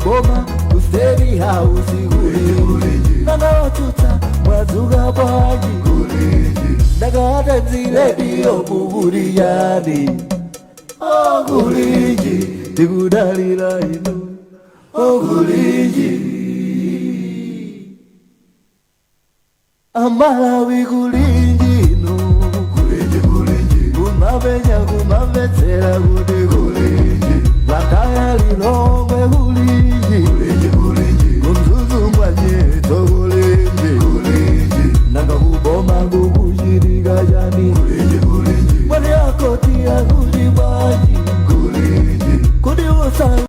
Kuboma ku State House kulinji? Nanga otsutsa mwadzuka bwanji? Nanga a Times Radio mukuti chani? Oh, kulinji, tikudalira inu. Oh, kulinji, Amalawi, kulinji inu? Kulinji, kulinji, kumapenya kumamvetsera kuti kulinji? Blantyre, Lilongwe, kulinji? Kulinji, kulinji, ku Mzuzu mwanyetso, kulinji? Kulinji, nanga kuboma kukuchitika chani? Kulinji, kulinji, mwani akoti akuti bwanji? Kulinji, kuti usa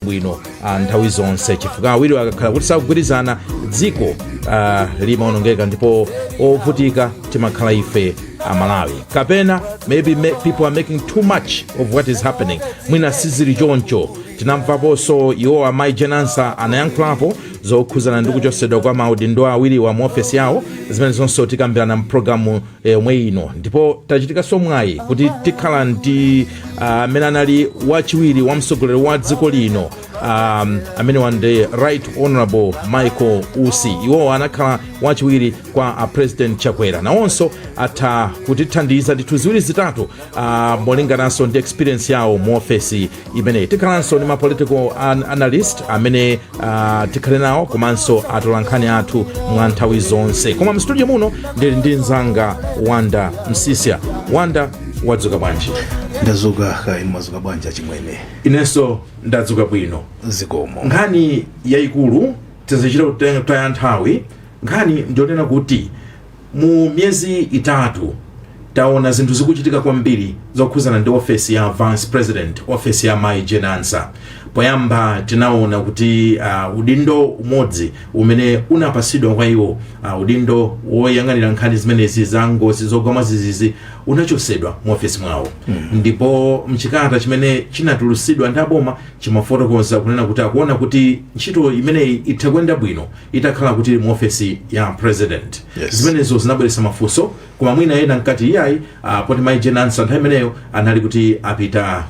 bwino nthawi zonse, chifukwa awiri akakhala kuti sakugwirizana, dziko limaonongeka ndipo ovutika timakhala ife Amalawi. Kapena maybe people are making too much of what is happening, mwina sizili choncho. Tinamvaponso iwo amayi Jane Ansah anayankhulapo zokhuzana ndi kuchosedwa kwa maudindo awiri wa mu ofesi yawo, zimene zonse tikambirana mpulogalamu yomwe ino. Ndipo tachitikanso mwayi kuti tikhala ndi amene anali wachiwiri wa mtsogoleri wa dziko lino, amene wandi Right Honorable Michael Usi. Iwowo anakhala wachiwiri kwa a President Chakwera. Nawonso atha kutithandiza ndithu ziwiri zitatu molingananso ndi experience yawo mu ofesi imeneyi. Tikhalanso ndi ma political analyst amene tikhale nawo, komanso atolankhani athu mwa nthawi zonse. Koma mstudio muno ndili ndi mzanga Wanda Msisya. Wanda, wadzuka bwanji? Ndadzuka, kaya inu mwadzuka bwanji, achimwene? Inenso ndadzuka bwino. Zikomo. Nkhani yayikulu, tizichita kutaya nthawi, nkhani ndionena kuti mu miyezi 3 taona zinthu zikuchitika kwambiri zokhuzana ndi ofesi ya vice president, ofesi ya Mai Jane Ansah. Poyamba tinaona kuti udindo umodzi umene unapasidwa kwa iwo, udindo woyang'anira nkhani zimenezi za ngozi zogwa mwadzidzidzi, unachosedwa mu ofesi mwawo. Ndipo mchikalata chimene chinatulusidwa ndi aboma chimafotokoza kunena kuti akuona kuti ntchito imeneyi itha kuyenda bwino itakhala kuti mu ofesi ya president. Zimenezo zinabweretsa mafunso, koma mwina ena nkati iyayi, poti Mai Jane Ansah nthawi imeneyo anali kuti apita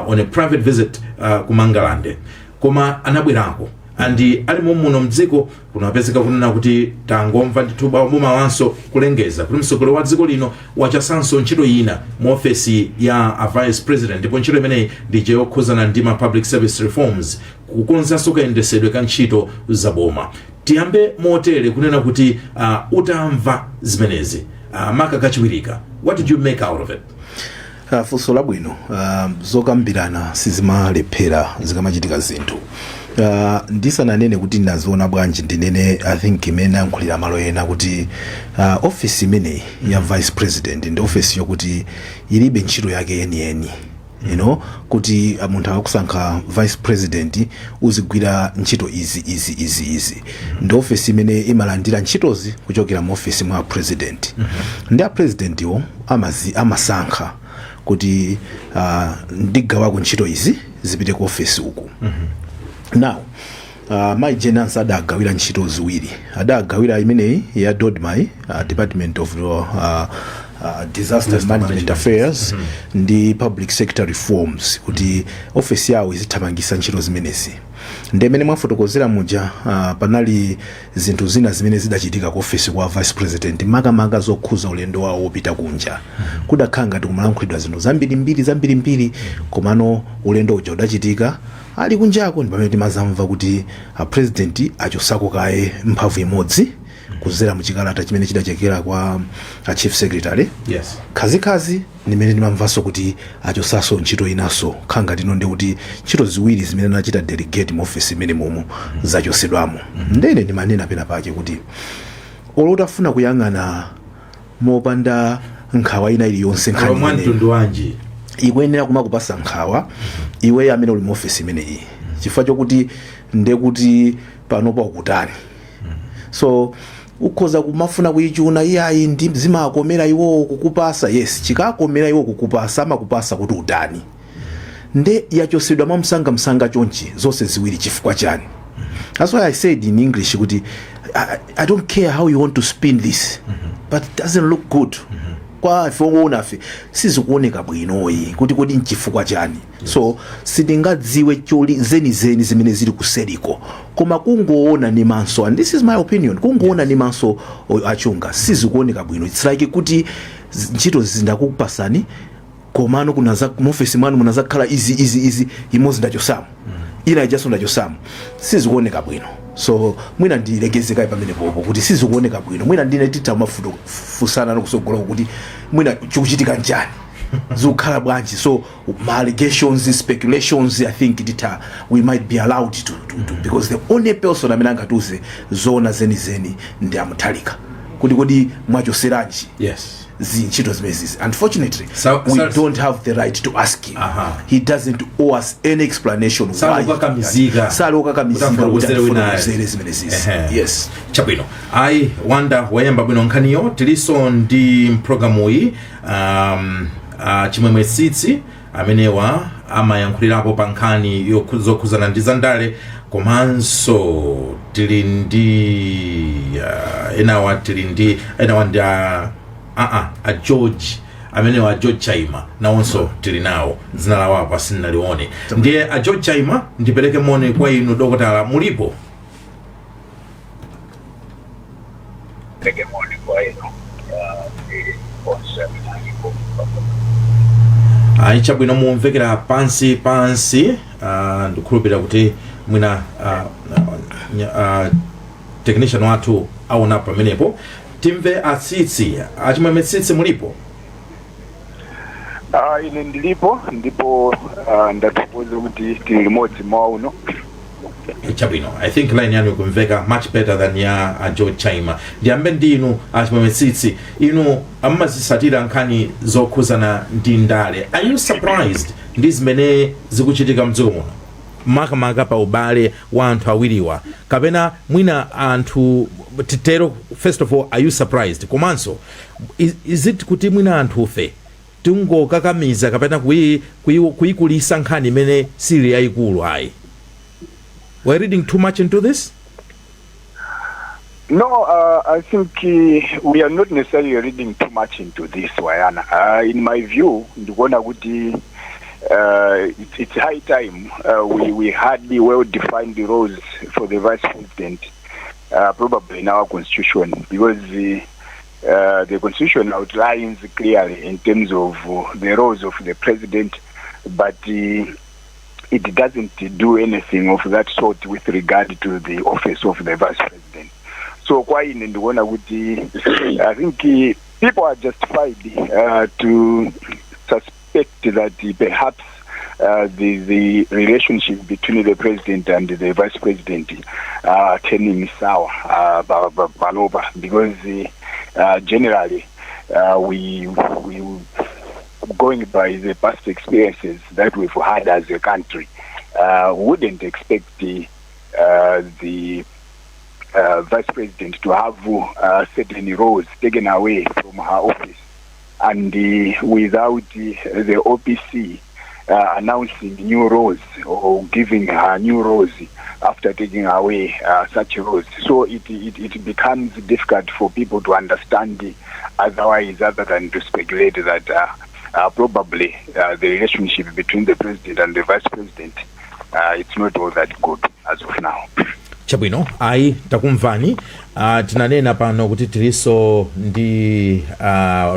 on a private visit ku Mangalande, koma anabwerako andi ali muno mdziko. Kunapezeka kunena kuti tangomva ndithu bomawanso kulengeza kuti mtsogoleri wa dziko lino wachosanso ntchito ina mu ofesi ya a vice president, ndipo ntchito imeneyi ndi yokhuzana ndi ma public service reforms, kukonzanso kayendesedwe ka ntchito za boma. Tiyambe motere kunena kuti utamva zimenezi, maka kachiwirika, what did you make out of it? Funso labwino. Zokambirana sizimalephera zikamachitika zinthu. Ndisananene kuti ndinaziona bwanji, ndinene, I think imene ayankhulira malo ena kuti office imeneyi ya vice president ndi office yokuti ilibe ntchito yake yeniyeni, kuti munthu akakusankha vice president uzigwira ntchito izi, izi, izi, izi. Ndi office imene imalandira ntchitozi kuchokera mu office mwa president, ndi a president iwo amasankha kuti ndigawako ntchito izi zipite ku office uku. Now, Mai Jane Ansah adagawira ntchito ziwiri. Adagawira imeneyi ya DoDMA, Department of Disaster Management Affairs, ndi Public Sector Reforms, kuti ofesi yawo izithamangisa ntchito zimenezi. Ndi imene mwafotokozera muja, panali zinthu zina zimene zidachitika ku ofesi kwa vice president, makamaka zokhuza ulendo wawo wopita kunja. Kudakhala ngati kumalankhulidwa zinthu zambirimbiri zambirimbiri, komano ulendo uja udachitika. Ali kunjako ndi pamene timazamva kuti a president achosako kaye mphamvu imodzi kuzera muchikalata chimene chidachokera kwa a chief secretary. Khazikhazi ndimene ndimamvanso kuti achosaso ntchito inanso, khanga tino ndi kuti ntchito ziwiri zimene anachita delegate mu office imene momo zachosedwamo. Ndene ndimanena pena pake kuti olo utafuna kuyang'ana mopanda nkhawa ina iliyonse, nkhani mwa imeneyi mtundu wanji ikuyenera kumakupasa nkhawa iwe amene uli mu office imeneyi, chifukwa chokuti ndekuti panopa ukutani? So ukhoza kumafuna kuyichuna, iyayi, ndi zimakomera iwowo kukupasa. Yes, chikakomera iwo kukupasa, amakupasa kuti utani? Nde yachosedwa mwamsangamsanga chonchi zonse ziwiri, chifukwa chani? That's why I said in English kuti I don't care how you want to spin this, but it doesn't look good. Kwa ife oona ife sizikuoneka bwinoyi kuti kodi nchifukwa chani. So sitingadziwe choli zenizeni zimene zili kuseriko, koma kungoona ni maso, and this is my opinion, kungoona ni maso achunga, sizikuoneka bwino. It's like kuti ntchito zindakupasani, komano kunaza muofesi mwanu munazakhala izi, izi, izi, imodzi ndachosamo, ina ijaso ndachosamo, sizikuoneka bwino. So mwina ndilekeze pamene popo kuti sizikuoneka bwino. Mwina ndine titha mafunsana nokusogola kuti mwina chikuchitika njani, zikukhala bwanji. So ma allegations, speculations, I think titha, we might be allowed to because the only person amene angatiuze zoona zenizeni ndi aMutharika, kuti kodi mwachoseranji zintchito zimenezi. Unfortunately, we don't have the right to ask him. He doesn't owe us any explanation why. Sali kukakamizika. Sali kukakamizika kuti kuti afotokozere winayo. atifotokozere zimenezisi. Yes. Chabwino, ayi, wanda wayamba bwino nkhaniyo. Tilinso ndi mpulogalamuyi Chimwemwe Tsitsi, amenewa amayankhulirapo pa nkhani zokhuzana ndi zandale, komanso tili ndi enawa, tili ndi enawa ndi a George, amenewa a George Chaima, nawonso tili nawo. Dzina lawo apa sindinalione. Ndiye a George Chaima, ndipereke moni kwa inu. Dokotala, mulipo? Pereke moni kwa inu ndi onse amene alipo. Ayi, chabwino, mumvekera pansi pansi. Ndikukhulupirira kuti mwina technician wathu aona pamenepo. Timve aTsitsi, aChimwemwe Tsitsi, mulipo? Ine ndilipo, ndipo ndathokoza kuti tili limodzi mawa uno. Chabwino, I think line yanu ikumveka much better than ya a George Chaima. Ndiyambe ndi inu, aChimwemwe Tsitsi. Inu amazisatira nkhani zokhuzana ndi ndale. Are you surprised ndi zimene zikuchitika mdziko muno, makamaka pa ubale wa anthu awiriwa? Kapena mwina anthu titero, first of all, are you surprised? Komanso is it kuti mwina anthufe tingokakamiza kapena kuyikulisa nkhani imene sili yayikulu ayi? We're reading too much into this? No, I think we are not necessarily reading too much into this, Wayana. In my view, ndikuona kuti it's high time we had the well-defined roles for the vice president, probably in our constitution, because the constitution outlines clearly in terms of the roles of the president, but it doesn't do anything of that sort with regard to the office of the vice president. So kwa ine ndikuona kuti I think people are justified to suspect that perhaps the relationship between the president and the vice president turning sour panopa, because generally we going by the past experiences that we've had as a country, wouldn't expect the vice president to have certain roles taken away from her office and without the OPC announcing new roles or giving her new roles after taking away such roles. So it becomes difficult for people to understand otherwise, other than to speculate that probably the relationship between the president and the vice president, it's not all that good as of now. Chabwino, ayi, takumvani. Tinanena pano kuti tilinso ndi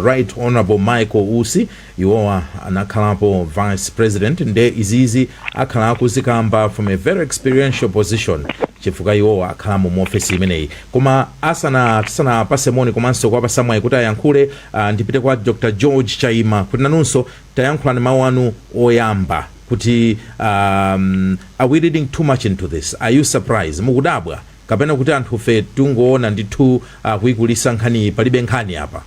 Right Honorable Michael Usi. Iwowa anakhalapo vice president, nde izizi akhala akuzikamba from a very experiential position, chifukwa iwowa akhalamo mu ofesi imeneyi. Koma asana tisanapase moni komanso kuwapasa mwayi kuti ayankhule, ndipite kwa Dr George Chaima kuti nanunso tayankhulani mawu anu oyamba kuti are we reading too much into this? Are you surprised? Mukudabwa, kapena kuti anthufe tungoona ndithu kuyikulisa nkhani, palibe nkhani apa?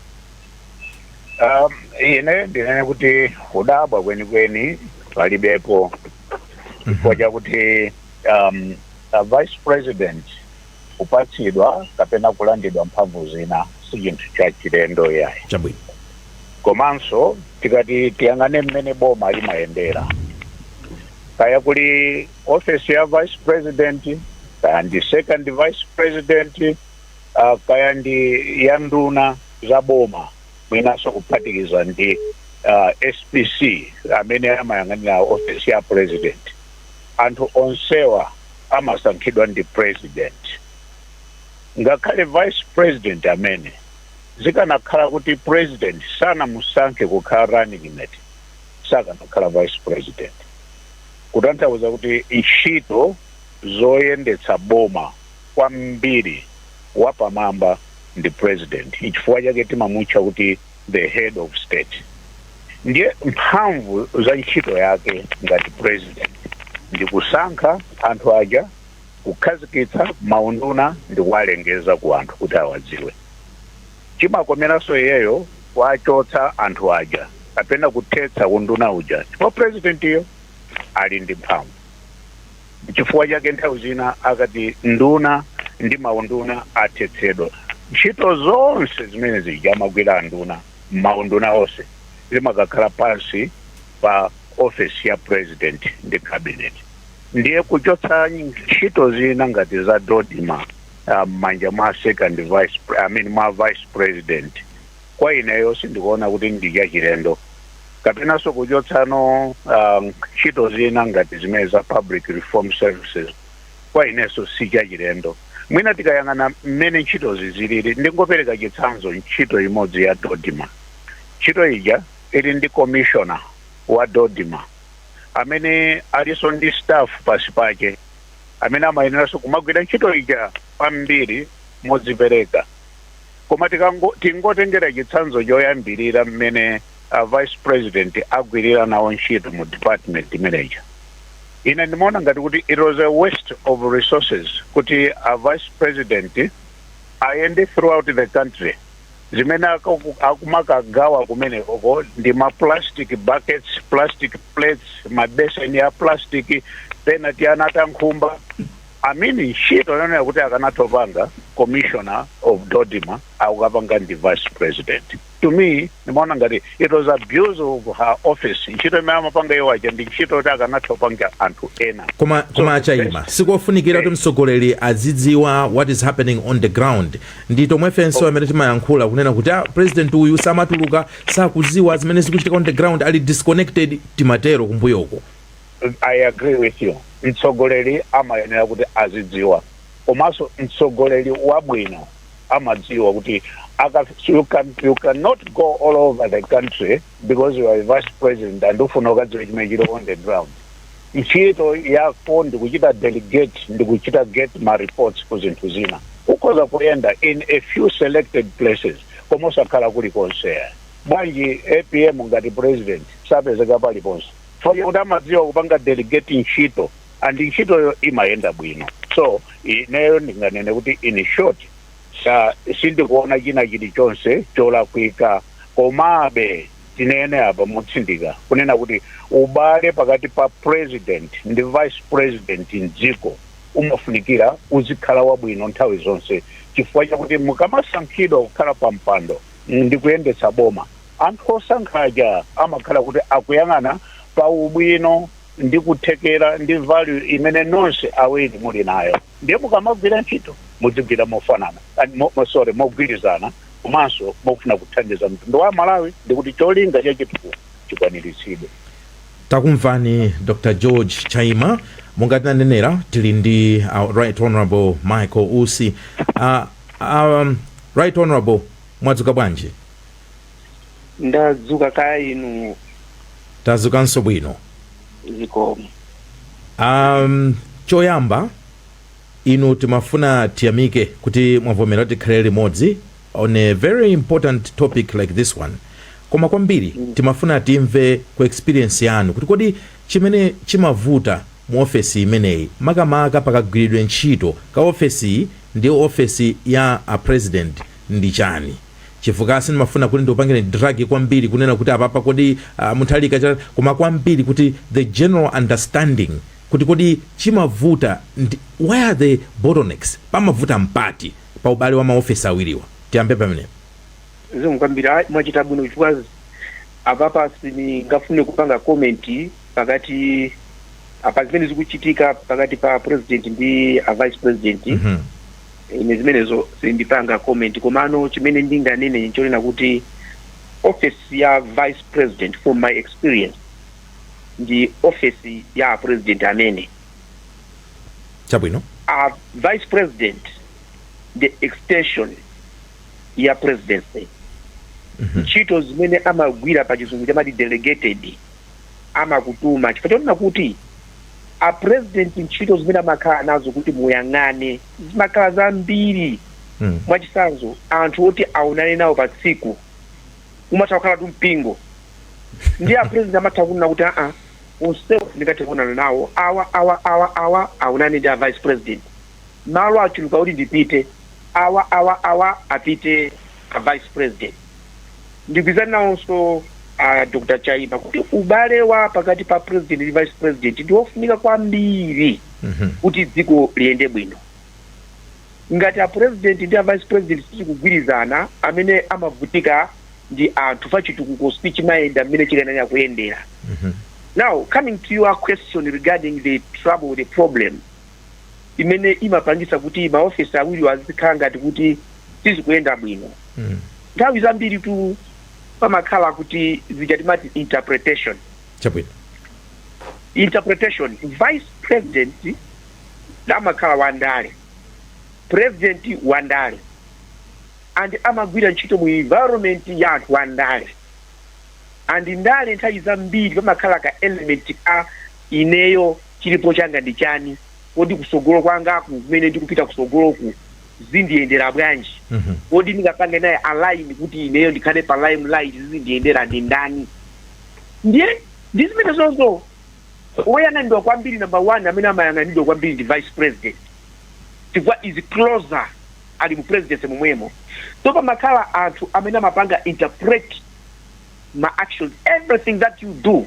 Ine ndinene kuti kudabwa kwenikweni palibepo, chifukwa chakuti a vice president kupatsidwa kapena kulandidwa mphamvu zina si chinthu cha chilendo yayi. Komanso tikati tiyang'ane mmene boma limayendera, Kaya kuli office ya vice president, kaya ndi second vice president, kaya ndi ya nduna za boma, mwinanso kuphatikiza ndi SPC amene amayang'anira office ya president, anthu onsewa amasankhidwa ndi president. Ngakhale vice president amene zikanakhala kuti president sanamusankhe kukhala running mate, sakanakhala vice president. Kutanthauza kuti ntchito zoyendetsa boma kwambiri wapamwamba ndi president. Chifukwa chake timamutcha kuti the head of state. Ndiye mphamvu za ntchito yake ngati president ndi kusankha anthu aja, kukhazikitsa maunduna ndi kuwalengeza ku anthu kuti awadziwe. Chimakomeranso iyeyo kuwachotsa anthu aja kapena kuthetsa unduna uja, chifukwa president iyo ali ndi mphamvu. Chifukwa chake nthawi zina akati nduna ndi maunduna athetsedwa, ntchito zonse zimene zija amagwira anduna, maunduna onse, zimakakhala pansi pa office ya president ndi cabinet. Ndiye kuchotsa ntchito zina ngati za DoDMA m'manja mwa second vice, I mean, mwa vice president, kwa ineyo sindikuona kuti ndi chachilendo. Kapenanso kuchotsano ntchito zina ngati zimene za Public Reform Services, kwa inenso si chachilendo. Mwina tikayang'ana mmene ntchitozi zilili, ndingopereka chitsanzo, ntchito imodzi ya DoDMA. Ntchito ija ili ndi commissioner wa DoDMA amene alinso ndi staff pasi pake amene amayeneranso kumagwira ntchito ija kwambiri modzipereka. Koma tingotengera chitsanzo choyambirira mmene vice president agwirira nawo ntchito mu department manager, ine ndimaona ngati kuti it was a waste of resources kuti a vice president ayende throughout the country. Zimene akumakagawa kumenekoko ndi ma plastic buckets, plastic plates, mabeseni ya plastic, pena tiana tankhumba. I mean, ntchito yonena kuti akanatopanga commissioner of DoDMA akukapanga ndi vice president, to me ndimaona ngati it was abuse of her office. Ntchito imene amapanga iwo aja ndi ntchito yoti akanatopanga anthu ena. Koma achaima, sikofunikira kuti mtsogoleri azidziwa what is happening on the ground? Ndi tomwefenso amene timayankhula kunena kuti ah, president uyu samatuluka, sakudziwa zimene zikuchitika on the ground, ali disconnected, timatero kumbuyoko. I agree with you. Mtsogoleri amayenera kuti azidziwa, komanso mtsogoleri wabwino amadziwa kuti you cannot go all over the country because you are a vice president and ufuna ukadziwa chimene chili on the ground. Ntchito yako ndikuchita delegate, ndikuchita get ma reports ku zinthu zina. Ukhoza kuyenda in a few selected places, koma usakhala kulikonse. Bwanji APM ngati president sapezeka paliponse? Chifukwa kuti amadziwa kupanga delegate ntchito, and ntchitoyo imayenda bwino. So ineyo ndinganene kuti in short, sindikuona china chilichonse cholakwika. Komabe tinene apa motsindika kunena kuti ubale pakati pa president ndi vice president mdziko umafunikira uzikhala wabwino nthawi zonse, chifukwa chakuti mukamasankhidwa kukhala pa mpando ndi kuyendetsa boma, anthu osankhaja amakhala kuti akuyang'ana pa ubwino ndi kuthekera ndi value imene nonse awiri muli nayo. Ndiye mukamagwira ntchito muzigwira mofanana, sorry, mogwirizana, komanso mofuna kuthandiza mtundu wa Malawi ndikuti cholinga chachitukuko chikwaniritsidwe. Takumvani, Dr George Chaima. Monga tinanenera, tili ndi Right Honorable Michael Usi. Right Honorable, mwadzuka bwanji? Ndadzuka, kaya inu? Tadzukanso bwino. Zikomo. Choyamba inu timafuna tiyamike kuti mwavomera kuti tikhale limodzi on a very important topic like this one. Koma kwambiri timafuna timve ku experience yanu kuti kodi chimene chimavuta mu ofesi imeneyi, makamaka pakagwiridwe ntchito ka ofesi ndi ofesi ya a president, ndi chani? Chifukwa sindimafuna kuti ndikupangire drag kwambiri kunena kuti apapa kodi Mutharika koma kwambiri kuti the general understanding kuti kodi chimavuta where are the bottlenecks, pamavuta mpati pa ubale wa maofesi awiriwa? Tiyambe pamenepo. Zikomo kwambiri. Ayi, mwachita bwino, chifukwa apapa sindingafune kupanga comment pakati. Apa zimene zikuchitika pakati pa president ndi a vice president, ine zimenezo sindipanga comment. Komano chimene ndinganene nchonena kuti office ya vice president, from my experience, ndi office ya president amene a vice president, the extension ya presidency. Ntchito zimene amagwira, pa Chizungu chamati delegated, amakutuma chifukwa chonena kuti a president ntchito zimene amakhala nazo kuti muyang'ane zimakhala zambiri. Mwachitsanzo, anthu oti aonane nawo pa tsiku umatha kukhala tu mpingo, ndi a president amatha kunena kuti, "Aa, onsewo ndingathe kuonana nawo, awa, awa, awa, awa aonane ndi a vice president. Malo achuluka kuti ndipite, awa, awa, awa apite a vice president." Ndigwizana nawonso Dr Chaima kuti ubale wa pakati pa president ndi vice president ndi wofunika kwambiri kuti dziko liyende bwino. Ngati a president ndi a vice president sitikugwirizana, amene amavutika ndi anthu, fa chitukuko sichimayenda mmene chikayenera kuyendera. Now, coming to your question regarding the trouble, the problem imene imapangisa kuti maofisi awiri azikhala ngati kuti sizikuyenda bwino, nthawi zambiri tu pamakhala kuti zija timati interpretation. Interpretation. Vice president amakhala wandale, president wandale, and amagwira ntchito mu environment ya anthu andale, and ndale nthawi zambiri pamakhala ka element ka ineyo chilipo changa ndi chani, kodi kusogolo kwangaku, kumene ndikupita kusogoloku, zindiyendera bwanji? Kodi ndingapange naye align kuti ineyo ndikhale pa limelight, zizindiyendera ndi ndani? Ndiye ndi zimene zonso woyang'anidwa kwambiri, number one amene amayang'anidwa kwambiri ndi vice president, chifukwa is closer, ali mu presidency momwemo. So pamakhala anthu amene amapanga interpret ma actions. Everything that you do,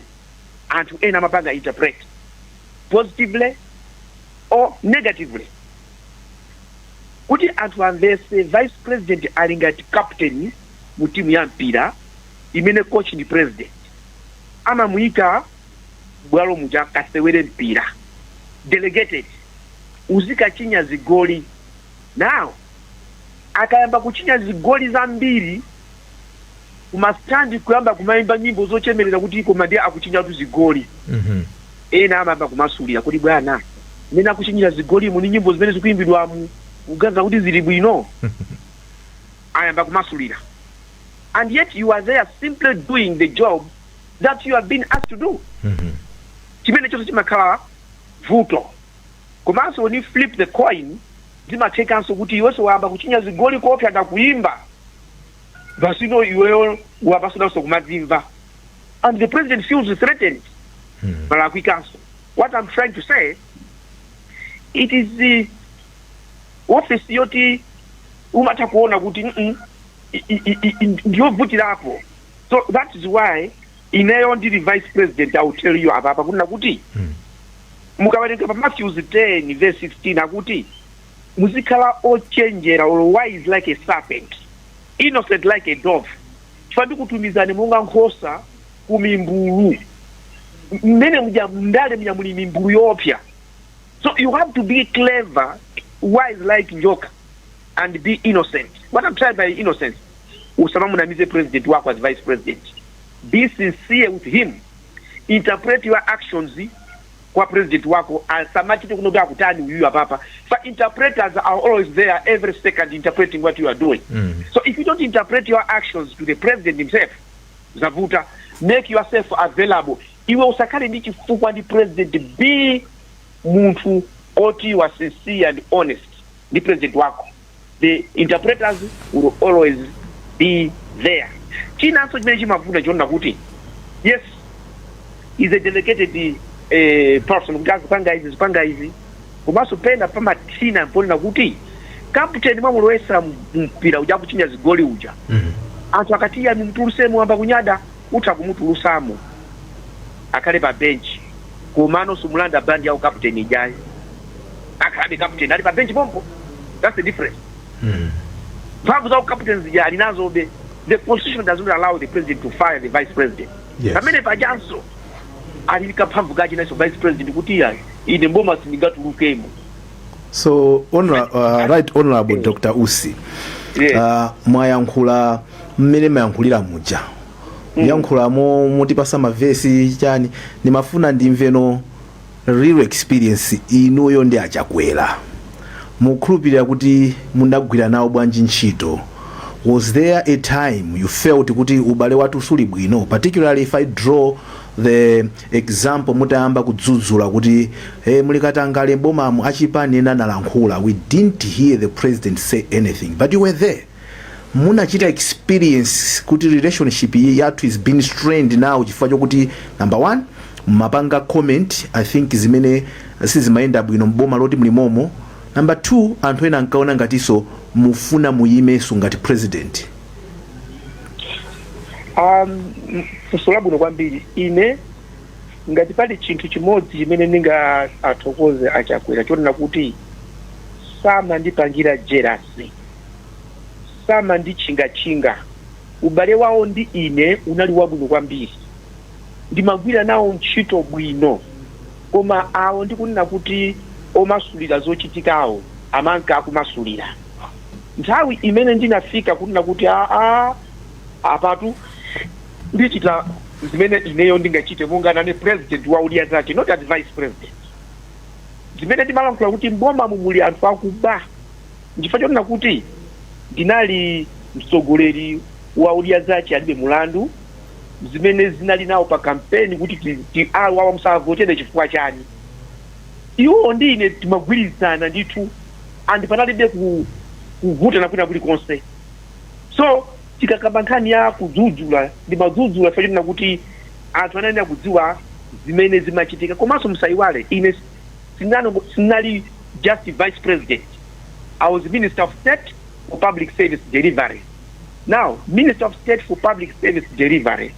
anthu ena amapanga interpret positively or negatively. Kuti anthu amvese, vice president ali ngati captain mu timu ya mpira imene coach ndi president. Amamuyika bwalo muja, kasewere mpira, delegated, uzikachinya zigoli. Now akayamba kuchinya zigoli zambiri, kumastandi kuyamba kumayimba nyimbo zochemerera kuti koma ndiye akuchinyatu zigoli. Ena amayamba kumasulira kuti, "Bwana, mmene akuchinyira zigolimu ni nyimbo zimene zikuyimbidwamu, kuganiza kuti zili bwino?" Ayamba kumasulira, and yet you are there simply doing the job that you have been asked to do. Chimene chonse chimakhala vuto. Komanso when you flip the coin, zimathekanso kuti iwenso wayamba kuchinya zigoli kopya ndakuyimba basino, iweyo wapasonanso kumadzimva, and the president feels threatened. Malakwikanso. What I'm trying to say, it is the office yoti umatha kuona kuti ndiyovutirapo. So that is why ineyo ndili vice president, I will tell you apapa kunena kuti mukawerenga pa Matthews 10 verse 16, akuti muzikhala ochenjera or wise like a serpent, innocent like a dove, chifukwa ndikutumizani monga nkhosa ku mimbulu. Mmene muja ndale muja muli mimbulu yoopsa, so you have to be clever, wise like njoka and be innocent. What I'm trying by innocence, usamamunamize president wako as vice president. Be sincere with him. Interpret your actions kwa president wako, asamachite kuno kuti akutani uyuyu apapa. For interpreters are always there every second interpreting what you are doing. So if you don't interpret your actions to the president himself, zavuta. Make yourself available. Iwe usakhale ndi chifukwa ndi president. Be munthu oti you are sincere and honest ndi president wako. The interpreters will always be there. Chinanso chimene chimavuta chionena kuti yes, is a delegated person kuti azipanga izi, zipanga izi, komanso pena pamathina mponena kuti captain mwamulowesa mpira uja, akuchinya zigoli uja, anthu akati ya mumtulusemo, amba kunyada, utha kumutulusamo akhale pa bench, komano sumulanda band yawo captain ijayi, akhalabe captain ali pa bench pompo. That's the difference. Mphamvu za captain zija ali nazobe. The constitution does not allow the president to fire the vice president. Pamene pajanso Ali kamphamvu kache naso vice president kuti iyayi, ine mboma sindingatulukemo. So right honorable Dr Usi, Yes. Mwayankhula mmene mayankhulira muja, yankhulamo mutipasa mavesi chani. Ndimafuna ndimveno real experience, inuyo ndi aChakwera, mukhulupirira kuti munagwira nawo bwanji ntchito? Was there a time you felt kuti ubale wathu suli bwino, particularly if I draw the example mutayamba kudzudzula kuti, hey, muli katangale mbomamu, achipani ena analankhula, we didn't hear the president say anything, but you were there? Munachita experience kuti relationship iyi yathu is being strained now chifukwa chokuti, number one, mapanga comment, I think, zimene sizimayenda bwino mboma loti mlimomo, number two, anthu ena ankaona ngatinso mufuna muyimenso ngati president? Funso labwino kwambiri. Ine ngati pali chinthu chimodzi chimene ndinga athokoze aChakwera, chonena kuti samandipangira jealousy, samanditchingatchinga. Ubale wawo ndi ine unali wabwino kwambiri, ndimagwira nawo ntchito bwino. Koma awo ndikunena kuti omasulira zochitikawo amanka akumasulira. Nthawi imene ndinafika kunena kuti aa, apatu ndichita zimene ineyo ndingachite monga nane president wa Odya Zake, not as vice president, zimene ndimalankhula kuti mboma muli anthu akuba, nchifukwa chonena kuti ndinali mtsogoleri wa Odya Zake Alibe Mulandu, zimene zinali nawo pa kampeni kuti awa awa musavotere chifukwa chani. Iwo ndi ine timagwirizana ndithu and panalibe kuvutana kwina kulikonse. So tikakamba nkhani ya kudzudzula, ndimadzudzula chifukwa chonena kuti anthu anayenera kudziwa zimene zimachitika. Komanso musayiwale, ine sinali just vice president, I was Minister of State for Public Service Delivery. Now, Minister of State for Public Service Delivery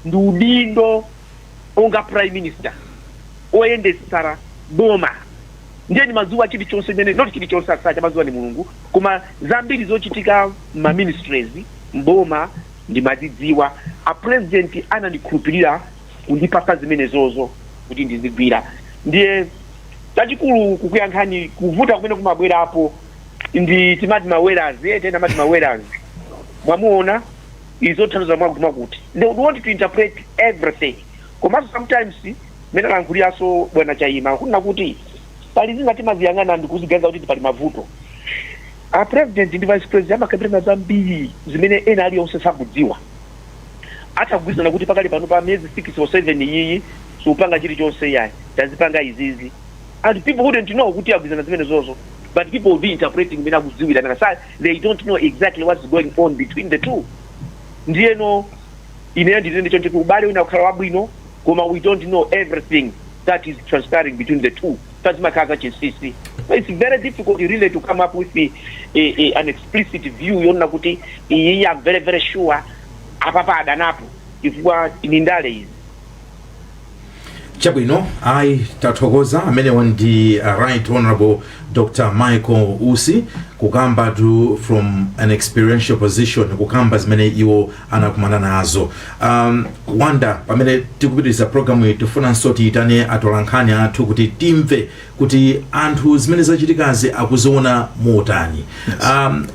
ndi udindo onga prime minister oyendesera boma. Ndiye ndimadziwa chilichonse imene, not chilichonse, asacha madziwa ni Mulungu, koma zambiri zochitika ma ministries mboma ndimazidziwa. A president anandikhulupirira kundipasa zimenezozo kuti ndizigwira. Ndiye chachikulu kukuyankhani, kuvuta kumene kumabwerapo ndi timati mawerazi, tena amati mawerazi, mwamuona izothandiza mwakuti mwakuti they would want to interpret everything. Komanso sometimes mene alankhuliraso bwana Chaima kunena kuti pali zina timaziyang'ana ndikuziganiza kuti pali mavuto, a president ndi vice president amakambirana zambiri zimene ena aliyonse sakudziwa. Atakugwirizana kuti pakali pano pa miyezi 6 or 7 iyi siupanga chilichonse, yayi, tazipanga izizi, and people wouldn't know kuti agwirizana zimene zozo, but people will be interpreting mene akudziwira nanga sa they don't know exactly what's going on between the two. Ndiyeno ineyo ndinene choncho kuti ubale wina kukhala wabwino, koma we don't know everything that is transpiring between the two. Tazimakhala zachinsinsi, so it's very difficult really to come up with an explicit view yonena kuti iyi, I'm very very sure apapa adanapo, chifukwa ni ndale izi. Chabwino, ayi, tathokoza. Amenewa ndi Right Honorable Dr Michael Usi, kukamba tu from an experiential position, kukamba zimene iwo anakumana nazo. Wanda, pamene tikupitiriza programu iyi, tifunanso tiyitane atolankhani athu kuti timve kuti anthu zimene zachitikazi akuziona motani.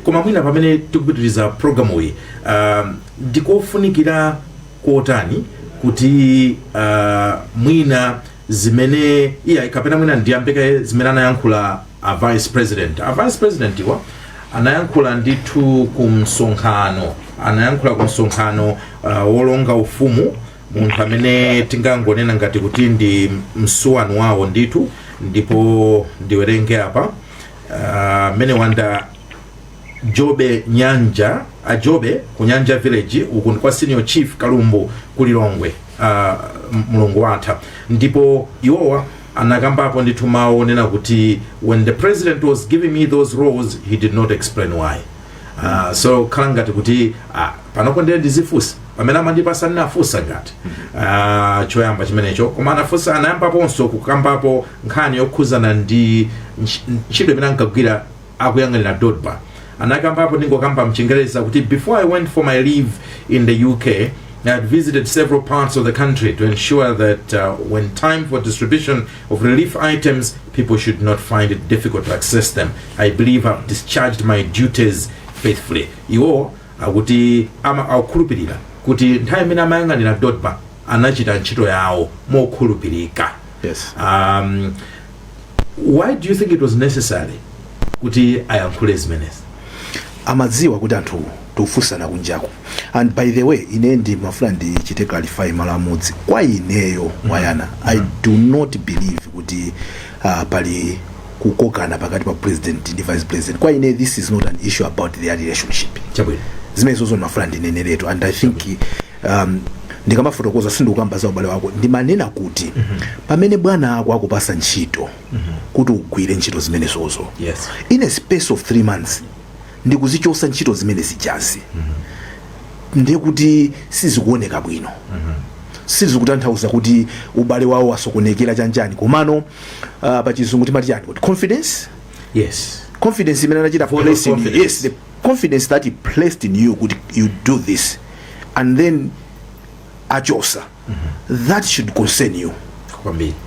Koma mwina pamene tikupitiriza programu iyi, ndikofunikira kotani kuti mwina zimene iya, kapena mwina ndiyambeke zimene anayankhula a vice president. A vice president iwa anayankhula ndithu ku msonkhano, anayankhula ku msonkhano wolonga ufumu, munthu amene tingangonena ngati kuti ndi msuwani wawo ndithu. Ndipo ndiwerenge apa, mmene wanda Jobe Nyanja, a Jobe ku Nyanja Village, uku ndi kwa Senior Chief Kalumbu ku Lilongwe, mulungu watha. Ndipo iwowa anakambapo ndithu mawu onena kuti, "When the president was giving me those roles, he did not explain why." So khala ngati kuti panopo ndiye ndizifunsa, pamene amandipasa ndinafunsa ngati choyamba chimenecho. Koma anafunsa, anayambaponso kukambapo nkhani yokhuzana ndi ntchito imene ankagwira akuyang'anira DoDMA. Anakambapo, ndingokamba mchingereza, kuti, "Before I went for my leave in the UK, I had visited several parts of the country to ensure that when time for distribution of relief items, people should not find it difficult to access them. I believe I've discharged my duties faithfully. Iwo akuti ama akukhulupirira kuti nthawi imene amayang'anira DoDMA anachita ntchito yawo mokhulupirika. Why do you think it was necessary kuti ayankhule zimenezi? Amadziwa kuti anthu tikufunsana kunjaku. And by the way, ine ndimafuna ndichite clarify malo amodzi. Kwa ineyo, Wayana, I do not believe kuti pali kukokana pakati pa president ndi vice president. Kwa ine, this is not an issue about their relationship. Zimenezozo ndimafuna ndineneretu. And I think ndikamafotokoza, sindikukamba za ubale wako. Ndimanena kuti pamene bwana ako akupasa ntchito kuti ugwire ntchito zimenezozo, in a space of 3 months ndikuzichosa ntchito zimene zijazi, ndiye kuti sizikuoneka bwino. Sizikutanthauza kuti ubale wawo wasokonekera chanjani, komano pachizungu timati chani kuti confidence? Confidence imene anachita Vote of place in confidence. Yes, the confidence that he placed in you kuti you do this, and then achosa, that should concern you.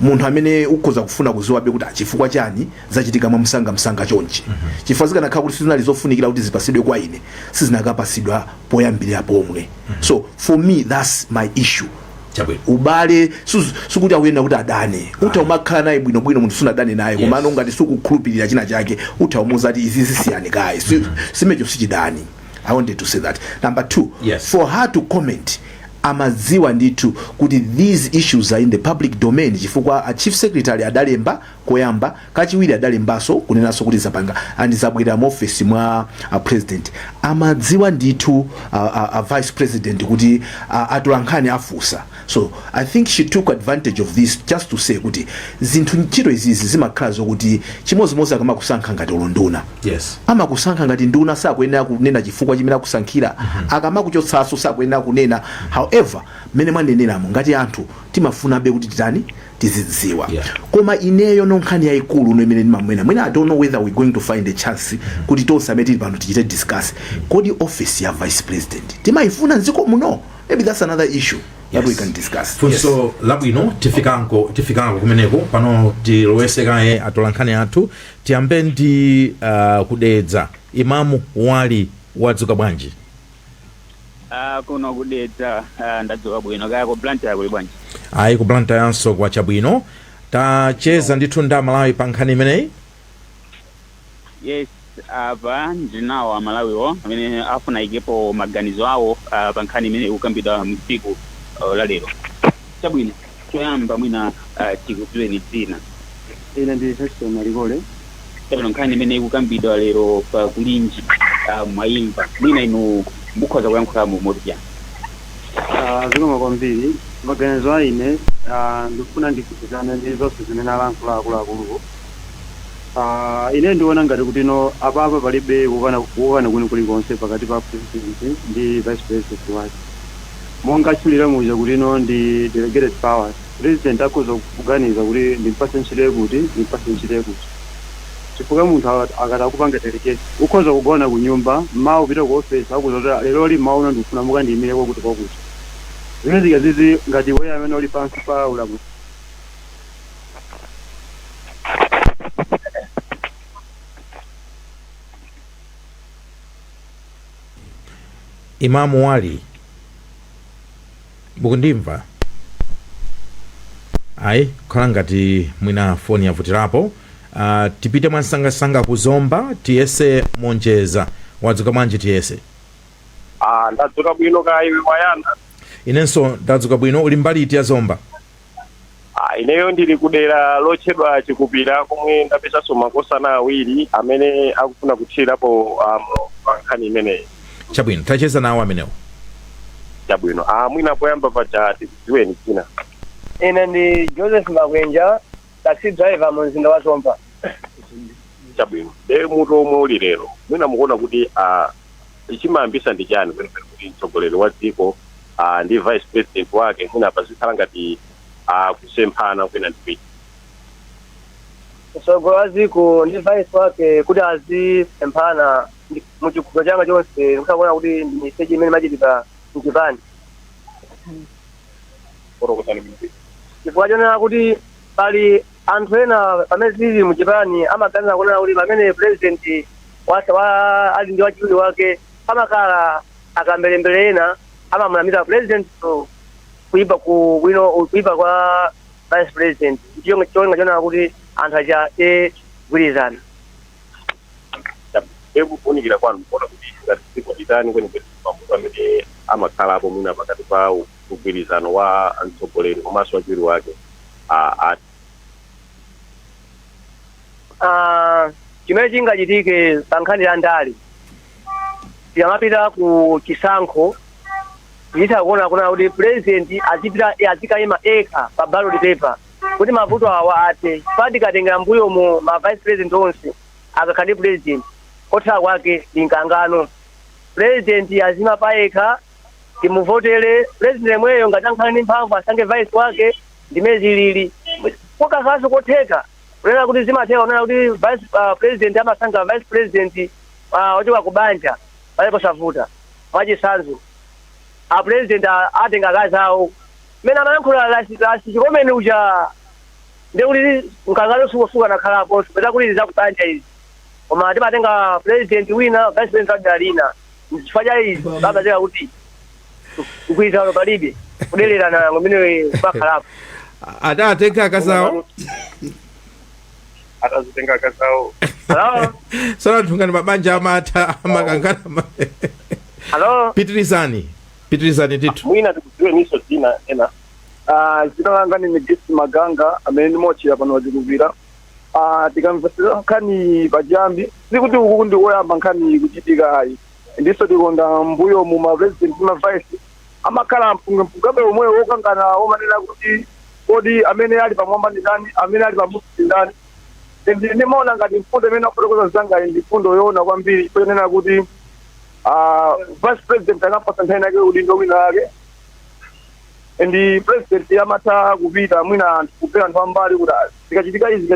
Munthu amene ukhoza kufuna kuziwabe kuti achifukwa chani zachitika mwamsangamsanga chonchi, chifukwa zikanakhala kuti sizinali zofunikira kuti zipasidwe kwa ine, sizinakapasidwa poyambirira pomwe. So for me, that's my issue. Ubale sikuti akuyenda kuti adane. Utha umakhala naye bwinobwino munthu, sunadane naye. Komano ngati sukukhulupirira china chake, utha umuza kuti izi zisiyani kaye. Simecho sichidani. I wanted to say that. Number two, for her to comment, amadziwa ndithu kuti these issues are in the public domain, chifukwa a chief secretary adalemba koyamba, kachiwiri adalembanso kunenanso kuti zapanga and zabwera mu office mwa a president. Amadziwa ndithu a vice president kuti atolankhani afusa. So I think she took advantage of this just to say kuti zinthu, ntchito izizi zimakhala zokuti chimodzimodzi akamakusankha ngati ulunduna, amakusankha ngati nduna, sakuyenera kunena chifukwa chimene akusankhira. Akamakuchotsanso, sakuyenera kunena. However, mmene mwaneneramo, ngati anthu timafunabe kuti titani, tizidziwa. Koma ineyo no nkhani yayikulu no imene ndimamwena mwina, I don't know whether we're going to find a chance kuti tonse amene tili pano tichite discuss, kodi office ya vice president timayifuna mdziko muno? Maybe that's another issue that we can discuss. Funso labwino. Tifikanko kumeneko. Pano tilowese kaye atolankhani athu. Tiyambe ndi kudedza. Imamu Wali, wadzuka bwanji? Kuno kudedza ndadzuka bwino. Kaya ku Blantyre kuli bwanji? Ayi, ku Blantyre kwachabwino. Tacheza ndithu ndi Amalawi pa nkhani imeneyi. Yes, apa ndinawo Amalawiwo amene afuna ikepo maganizo awo pa nkhani imene ikukambidwa mtsiku la lero. Chabwino, choyamba mwina tikudziweni dzina. Ine ndi Feston Malikole. Chabwino, nkhani imene ikukambidwa lero pa Kulinji mwayimva. Mwina inu mukhoza kuyankhulamo motiyani? Zikomo kwambiri. Maganizo a ine, ndikufuna ndipikisane ndi zonse zimene alankhula akuluakuluwo. Ine ndiona ngati kuti no, apapa palibe kukana kwini kulikonse pakati pa president ndi vice president wake. Monga atchulira muja kuti no, ndi delegated powers, president akhoza kuganiza kuti ndimpase ntchito kuti, ndimpase ntchito kuti, chifukwa munthu akati akupanga delegate, ukhoza kugona ku nyumba, mmawa upita ku office, akuza kuti lero li mmawa uno ndikufuna mukandiyimire kwakuti kwakuti. Zimene zikazizi ngati iweyo amene uli pansi pa ulamuliro Imamu Wali, mukundimva? Ayi, kukhala ngati mwina foni yavutirapo. Tipite mwansangasanga kuzomba. Tiyese Monjeza, wadzuka bwanji, Tiyese? Ah, ndadzuka bwino. Kaya iwe, Wayana? Inenso ndadzuka bwino. Uli mbali iti ya Zomba? Ah, ineyo ndili kudera lotchedwa Chikupira, komwe ndapezanso makosana awiri amene akufuna kuthirirapo pa nkhani imeneyi. Chabwino, tacheza nawo amenewo. Chabwino. Ah, mwina poyamba paja tikudziweni dzina. Ine ndi Joseph Makwenja, taxi driver mu mzinda wa Zomba. Chabwino. De mutu omwe uli lero, mwina mukuona kuti chimayambisa ndi chani kwenikweni kuti mtsogoleri wa dziko ndi vice president wake mwina pazikhala ngati kusemphana kwina ndi kwina? Mtsogoleri wa dziko ndi vice wake kuti azisemphana, muchikhulupiriro changa chonse ndikusakuona kuti ndi mistake imene imachitika mchipani. Fotokozani bwino. Chifukwa chonena kuti pali anthu ena pamene zili muchipani amaganiza kunena kuti pamene president wasa wa ali ndi wachiwiri wake, amakhala akambelembere ena amamulamira president kuipa ku bwino kuipa kwa vice president, cholinga chonena kuti anthu aja gwirizana. Ekufunikira kwanu, mukuona kuti ngati dziko litani kwenikweni mavuto amene amakhalapo mwina pakati pa mgwirizano wa mtsogoleri komanso wachiwiri wake a Chimene chingachitike pa nkhani ya ndale, tikamapita ku chisankho titha kuona kuna kuti president azipita azikayima ekha pa ballot paper kuti mavuto awa athe. Pa tikatengera mbuyo mu ma vice president onse akakhala ndi president, kotha kwake ndi mkangano. President azima payekha, timuvotere president yemweyo, ngati ankhale ndi mphamvu asankhe vice wake. Ndimene zilili kukakhalanso kotheka kunena kuti zimatheka kunena kuti vice president amasankha vice president ochoka ku banja pale posavuta. Mwachitsanzo, a president atenga akazi awo mmene amayankhula lasi chikomeni uja, ndekuti mkangano sukusuka nakhalapo peza kuti zakubanja izi, koma timatenga president wina, vice president wadala lina. Chifukwa cha izi babazeka kuti mgwirizano palibe, kudererana ngomene kumakhalapo. Adatenga akazawo. Atazitenga akazawo. Hello? Sono anthu ngati mabanja amatha amakangana. Hello? Pitirizani, pitirizani ndithu. Mwina tikudziwe niso dzina ena. Dzina langa ni Megisi Maganga amene ndimochera pano wachikuvira. Tikamvesera nkhani pachiyambi, sikuti uku ndi koyamba nkhani kuchitika ayi. Ndiso tikonda mbuyo mu ma president ndi ma vice amakhala mpungempungabe omweyo wokangana, womanena kuti kodi amene ali pamwamba ndi ndani, amene ali pamusi ndi ndani. Ndimaona ngati mfundo imene afotokoza zangayi ndi mfundo yoona kwambiri, chonena kuti vice president akapasa nthawi yake udindo wina wake ndi president amatha kupita mwina anthu kupera anthu ambali kuti zikachitika izi,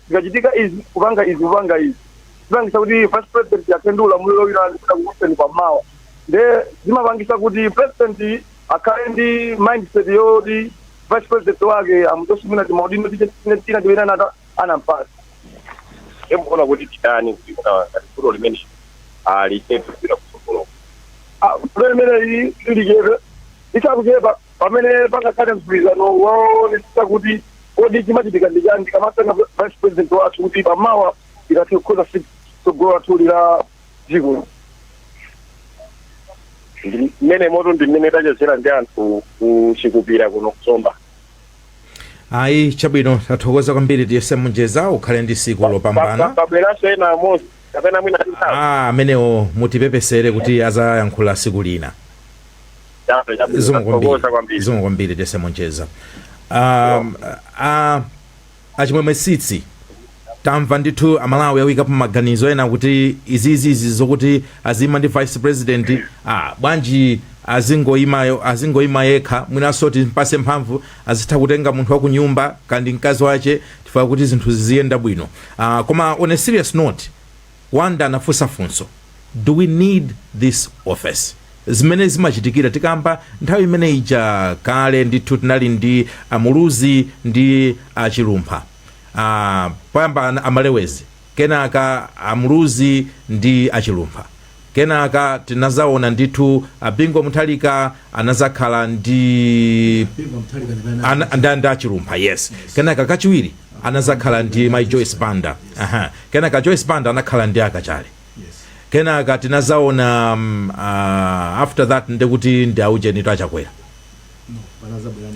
zikachitika izi, kupanga izi, kupanga izi, zipangisa kuti vice president akhale ndi ulamuliro wina ndikuda kukuseni pamawa. Nde zimapangisa kuti president akhale ndi mindset yoti vice president wake amuchose mwina timaudindo tina timene anampasa. Emukuona kuti titani kuti kuna ngati vuto limene lichepe kupita kutsogolo? Vuto limene lilichepe, lisakuchepa pamene pangakhale mgwirizano woonetsetsa kuti kodi chimachitika ndi chani tikamasankha vice president wathu, kuti pamawa tikathe kukhoza tsogolo lathu la dziko. Ndi mmene moto ndi mmene tachezera ndi anthu kuchikupira kuno kusomba. Ayi, chabwino, tathokoza kwambiri tiyese munjeza, ukhale ndi siku lopambana. Pabweranso ena amodzi kapena mwina nthawi. Ah, amenewo mutipepesere kuti azayankhula siku lina. Zikomo kwambiri. Tathokoza kwambiri. Zikomo kwambiri tiyese munjeza. Achimwemwe tsitsi, tamva ndithu Amalawi awikapo maganizo ena kuti izizizi zokuti azima ndi vice president, bwanji azingoyima yekha? Mwinanso timpase mphamvu, azitha kutenga munthu wa kunyumba kandi mkazi wache, tifuna kuti zinthu ziziyenda bwino. Koma on a serious note, Wanda anafunsa funso: do we need this office? Zimene zimachitikira tikamba nthawi imene ija kale ndithu tinali ndi Amuluzi ndi Achilumpha, poyamba Amalewezi, kenaka Amuluzi ndi Achilumpha, kenaka tinazaona ndithu Abingo Muthalika anazakhala ndi ndi Achilumpha, yes. Kenaka kachiwiri anazakhala ndi mai Joyce Banda. Aha. Kenaka Joyce Banda anakhala ndi Akachale. Kenaka tinazaona after that ndekuti ndi aujenito Achakwera,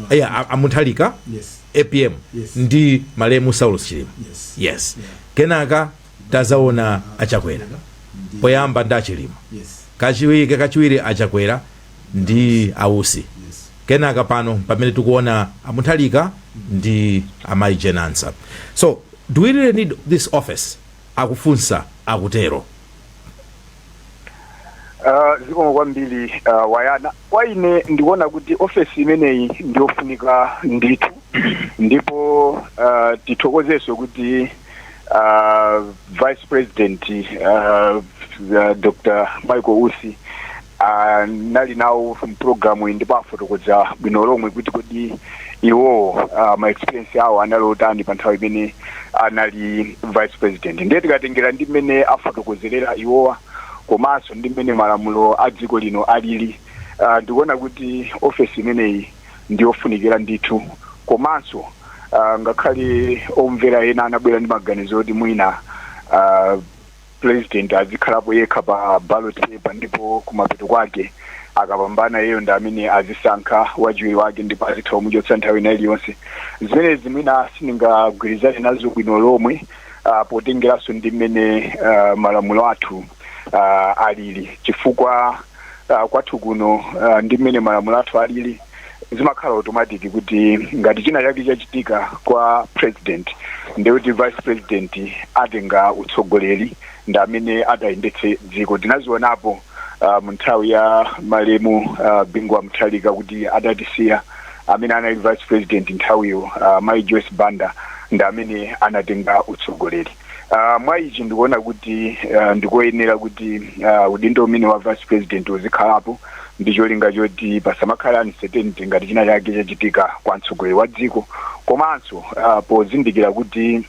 yeah, Amuthalika, APM, ndi malemu Saulos Chilima. Yes. Kenaka tazaona Achakwera poyamba ndi Achilima, kachiwiri Achakwera ndi Ausi, kenaka pano pamene tikuona Amuthalika ndi amayi Jane Ansah. So do we really need this office? Akufunsa akutero. Zikomo kwambiri, Wayana. Kwa ine ndikuona kuti ofesi imeneyi ndiyofunika ndithu, ndipo tithokozenso kuti vice president Dr Michael Usi Nali nawo mpulogalamu iyi ndipo afotokoza bwino lomwe kuti kodi iwo ma experience awo anali otani pa nthawi imene anali vice president. Ndiye tikatengera ndi mmene afotokozerera iwowa komanso ndi mmene malamulo a dziko lino alili, ndikuona kuti ofesi imeneyi ndiyofunikira ndithu. Komanso ngakhale omvera ena anabwera ndi maganizo oti mwina president azikhalapo yekha pa ballot paper, ndipo kumapeto kwake akapambana iyeyo ndi amene azisankha wachiwiri wake ndipo azitha kumuchotsa nthawi ina iliyonse, zimenezi mwina sindingagwirizane nazo bwino lomwe, potengeranso ndi mmene malamulo athu alili, chifukwa kwathu kuno ndi mmene malamulo athu alili zimakhala automatic kuti ngati china chake chachitika kwa president, ndekuti vice president atenga utsogoleri, ndi amene atayendetse dziko. Tinazionapo mu nthawi ya malemu Bingu wa Mutharika kuti adatisiya, amene anali vice president nthawiyo, Mai Joyce Banda, ndi amene anatenga utsogoleri. Mwa ichi ndikuona kuti ndikoyenera kuti udindo umene wa vice president uzikhalapo ndi cholinga choti pasamakhala uncertainty ngati china chake chachitika kwa mtsogoleri wa dziko, komanso pozindikira kuti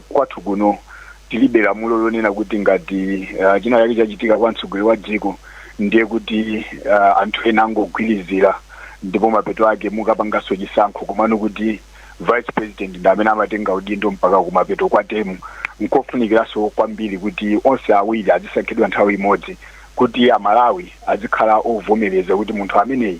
kwathu kuno tilibe lamulo lonena kuti ngati china chake chachitika kwa mtsogoleri wa dziko ndiye kuti anthu ena angogwirizira ndipo mapeto ake mukapanganso chisankho, komano kuti vice president ndi amene amatenga udindo mpaka kumapeto kwa term. Nkofunikiranso kwambiri kuti onse awiri azisankhidwa nthawi imodzi kuti Amalawi azikhala ovomereza kuti munthu ameneyi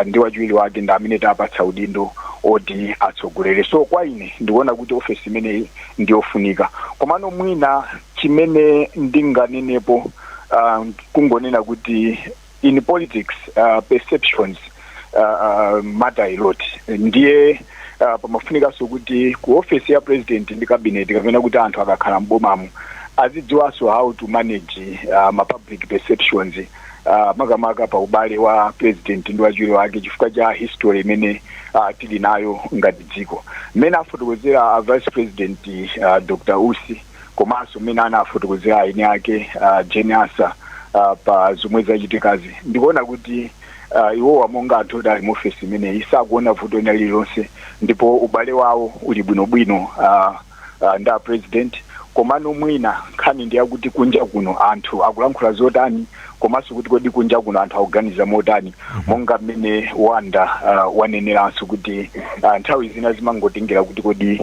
ndi wachiwiri wake ndi amene tapatsa udindo oti atsogolere. So kwa ine ndikuona kuti ofesi imeneyi ndiyofunika. Komano mwina chimene ndinganenepo, kungonena kuti in politics perceptions matter a lot. Ndiye pamafunikanso kuti ku office ya president ndi cabinet, kapena kuti anthu akakhala mbomamo, azidziwanso how to manage ma public perceptions, makamaka pa ubale wa president ndi wachiwiri wake, chifukwa cha history imene tili nayo ngati dziko. Mmene afotokozera a vice president Dr Usi, komanso mmene anafotokozera eni ake Jane Ansah pa zomwe zachitikazi, ndikuona kuti iwowa monga anthu oti ali mu ofesi imeneyi sakuona vuto lina lililonse, ndipo ubale wawo uli bwinobwino ndi a president. Komano mwina nkhani ndi yakuti kunja kuno anthu akulankhula zotani, komanso kuti kodi kunja kuno anthu akuganiza motani, monga mmene Wanda waneneranso kuti nthawi zina zimangotengera kuti kodi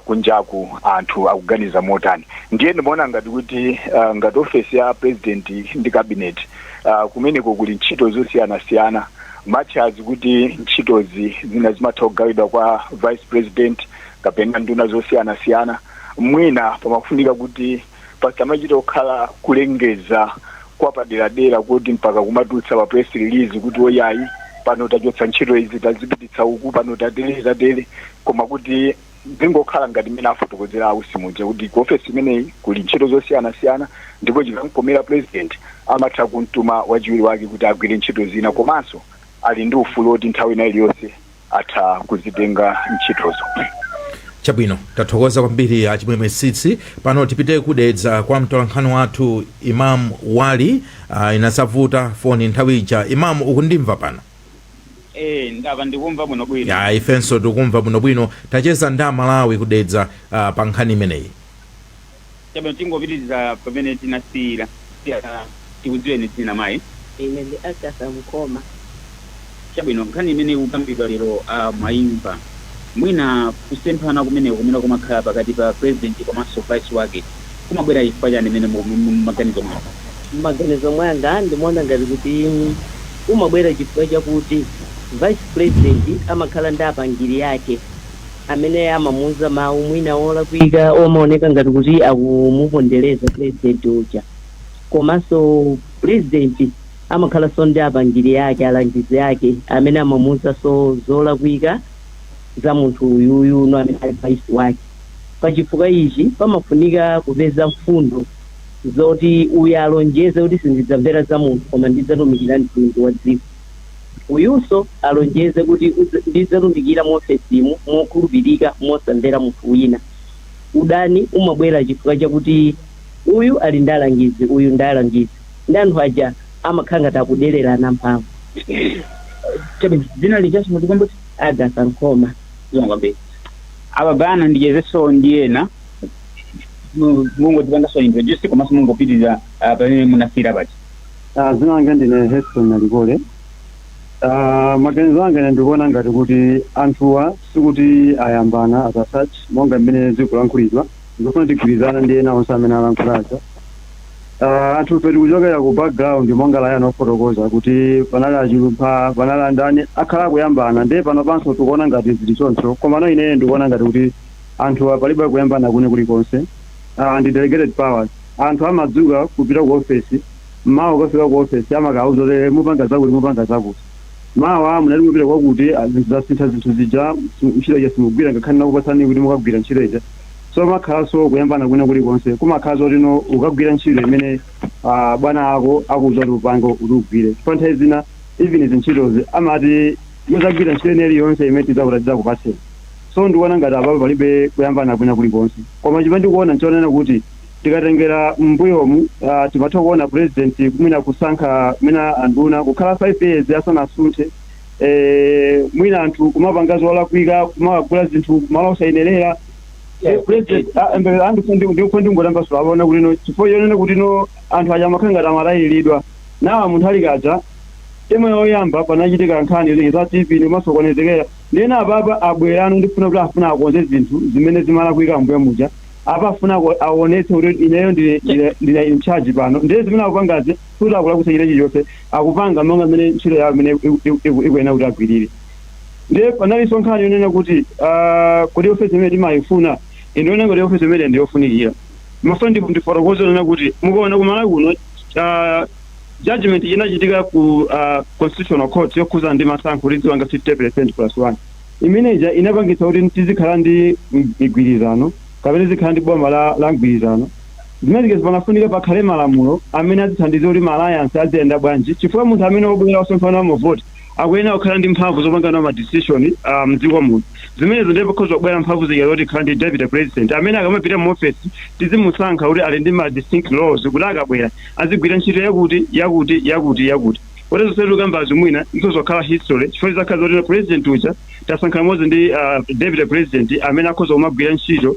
kunjaku anthu akuganiza motani. Ndiye ndimaona ngati kuti ngati ofesi ya president ndi cabinet, kumeneko kuli ntchito zosiyanasiyana, much as kuti ntchitozi zina zimatha kugawidwa kwa vice president kapena nduna zosiyanasiyana, mwina pamafunika kuti pasamachita kukhala kulengeza kwa paderadera kuti mpaka kumatulutsa pa press release kuti oyayi, pano tachotsa ntchito izi, tazipititsa uku, pano tatere tatere, koma kuti zingokhala ngati mmene afotokozera a Usi muja kuti ku ofesi imeneyi kuli ntchito zosiyanasiyana, ndipo chikamkomera president amatha kumtuma wachiwiri wake kuti agwire ntchito zina, komanso ali ndi ufulu woti nthawi ina iliyonse atha kuzitenga ntchitozo. Chabwino, tathokoza kwambiri Achimwemwe Tsitsi. Pano tipite kudedza kwa mtolankhani wathu Imam Wali. Inasavuta foni nthawi ija. Imam, ukundimva pano? Eh, ndava, ndikumva bwinobwino. Ya, ifenso tikumva bwinobwino. Tacheza ndi Amalawi kudedza pa nkhani imeneyi. Chabwino, tingopitiriza pamene tinasiyira. Tikudziweni dzina, mayi? Ine ndi Agatha Mkoma. Chabwino, nkhani imene ikukambidwa lero mwayimva. Mwina kusemphana kumeneko kumene kumakhala pakati pa president komanso vice wake kumabwera chifukwa chani imene mumaganizo mwanu? M'maganizo mwanga ndimaona ngati kuti umabwera chifukwa chakuti vice president amakhala ndi apangiri ake amene amamuuza mawu mwina olakwika omaoneka ngati kuti akumupondereza president uja. Komanso president amakhalanso ndi apangiri ake, alangizi ake amene amamuuzanso zolakwika za munthu uyuyu no amene ali vice wake. Pachifukwa ichi pamafunika kupeza mfundo zoti uyu alonjeze kuti sindidzamvera za munthu koma ndidzatumikira mtundu wa dziko, uyunso alonjeze kuti ndidzatumikira mu ofesimu mokhulupirika mosamvera munthu wina. Udani umabwera chifukwa chakuti uyu ali ndi alangizi, uyu ndi alangizi, ndi anthu aja Amakhala ngati akudererana mphamvu. Chabwino, dzina lichaso mutikumbutse? Agatha Nkhoma. Zikomo kwambiri. Apa bana ndichezenso ndi ena. Mungotipangaso introduce komanso mungopitiriza pamene munasiyira paja. Dzina langa ndine Heston Nalikole. Maganizo anga ine ndikuona ngati kuti anthuwa sikuti ayambana as a such monga mmene zikulankhulidwa. Ndikufuna tigwirizana ndi ena onse amene alankhulaza. Anthu ife tikuchokera ku background monga layana ofotokoza kuti panali achilumpha, panali andani akhala akuyambana, ndiye pano panso tikuona ngati zili choncho. Komano ineyo ndikuona ngati kuti anthuwa palibe kuyambana kune kulikonse. Ndi delegated powers. Anthu amadzuka kupita ku ofesi, mawa ukafika ku ofesi amakauza kuti mupanga zakuti, mupanga zakuti. Mawa munati mupita kwakuti, zinthu zasintha, zinthu zija ntchito ija simugwira ngakhale nakupatsani kuti mukagwira ntchito ija. So makhalanso kuyambana kwina kulikonse kumakhala zoti no ukagwira ntchito imene bwana ako akuuza kuti upange, kuti ugwire, chifukwa nthawi zina even izi ntchitozi amati muzagwira ntchito ine iliyonse imene tidzakuti tidzakupatseni. So ndikuona ngati apapo palibe kuyambana kwina kulikonse. Koma chimene ndikuona nchonena kuti tikatengera mbuyomu, timatha kuona president mwina kusankha mwina anduna kukhala 5 years asanasunthe, mwina anthu kumapanga zolakwika, kumagula zinthu kumalo osayenerera. President anthu ndikufuna ndingotambasula apaona kuti no chifukwa chonena kuti no anthu aja amakhala ngati amalayiridwa nawa munthu alikaja temu yoyamba panachitika nkhani za TV ndimasokonezekera. Ndena apapa abwerano ndifuna kuti afuna akonze zinthu zimene zimalakwika mbuyo muja. Apa afuna aonetse kuti ineyo ndine in charge pano. Ndiye zimene akupangazi kuti akulakwitsa china chilichonse, akupanga monga mmene ntchito yawo imene ikuyenera kuti agwirire. Ndiye panalinso nkhani yonena kuti kuti ofesi imene timayifuna, indiona ngati ofesi imene ndiyofunikira. Mafuna ndifotokoze yonena kuti mukaona kumalawi kuno, judgment inachitika ku Constitutional Court yokhuza ndi masankho kuti ziwanga 50% plus 1, imeneja inapangitsa kuti tizikhala ndi migwirizano kapena tizikhala ndi boma la mgwirizano. Zimenezi panafunika pakhale malamulo amene azithandiza kuti ma alliance aziyenda bwanji, chifukwa munthu amene wobwera osonkhana mavoti akuyenera kukhala ndi mphamvu zopanga nawo ma decision mdziko muno. Zimenezo ndiye pakhoza kubwera mphamvu zija zoti khala ndi deputy president amene akamapita mu office tizimusankha kuti ali ndi ma distinct roles, kuti akabwera azigwira ntchito yakuti, yakuti, yakuti, yakuti. Kuti zonse tikambazi mwina zikhala history, chifukwa zizakhala zoti president uja tasankha limodzi ndi deputy president amene akhoza kumagwira ntchito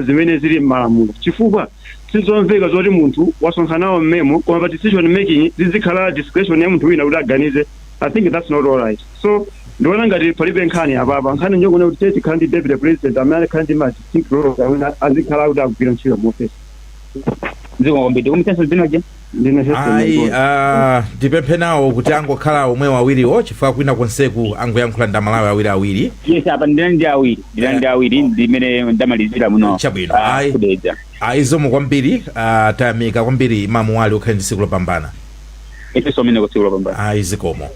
zimene zili m'malamulo, chifukwa sizomveka zoti munthu wasonkhana nawo mmemo koma pa decision making zizikhala discretion ya munthu wina kuti aganize. I think that's not all right. So ndiona ngati palibe nkhani apapa. Nkhani njongona kuti tiye tikhala ndi deputy president amene akhala ndi ma distinct roles amene azikhala kuti akugwira ntchito mu office. Zikomo kwambiri. Tikumbutsenso dzina je? Ndine Heston Ayi. Nangoni. Ndipemphe nawo kuti angokhala omwe awiriwo, chifukwa kwina konseku angoyankhula ndi Amalawi awiri awiri. Yes, apa ndinali ndi awiri, ndinali ndi awiri ndimene ndamalizira muno. Chabwino. Ayi. Kudedza. Ayi, zikomo kwambiri. Tayamika kwambiri Imamu Wali, ukhale ndi tsiku lopambana. Ifenso amene kutsiku lopambana. Ayi, zikomo.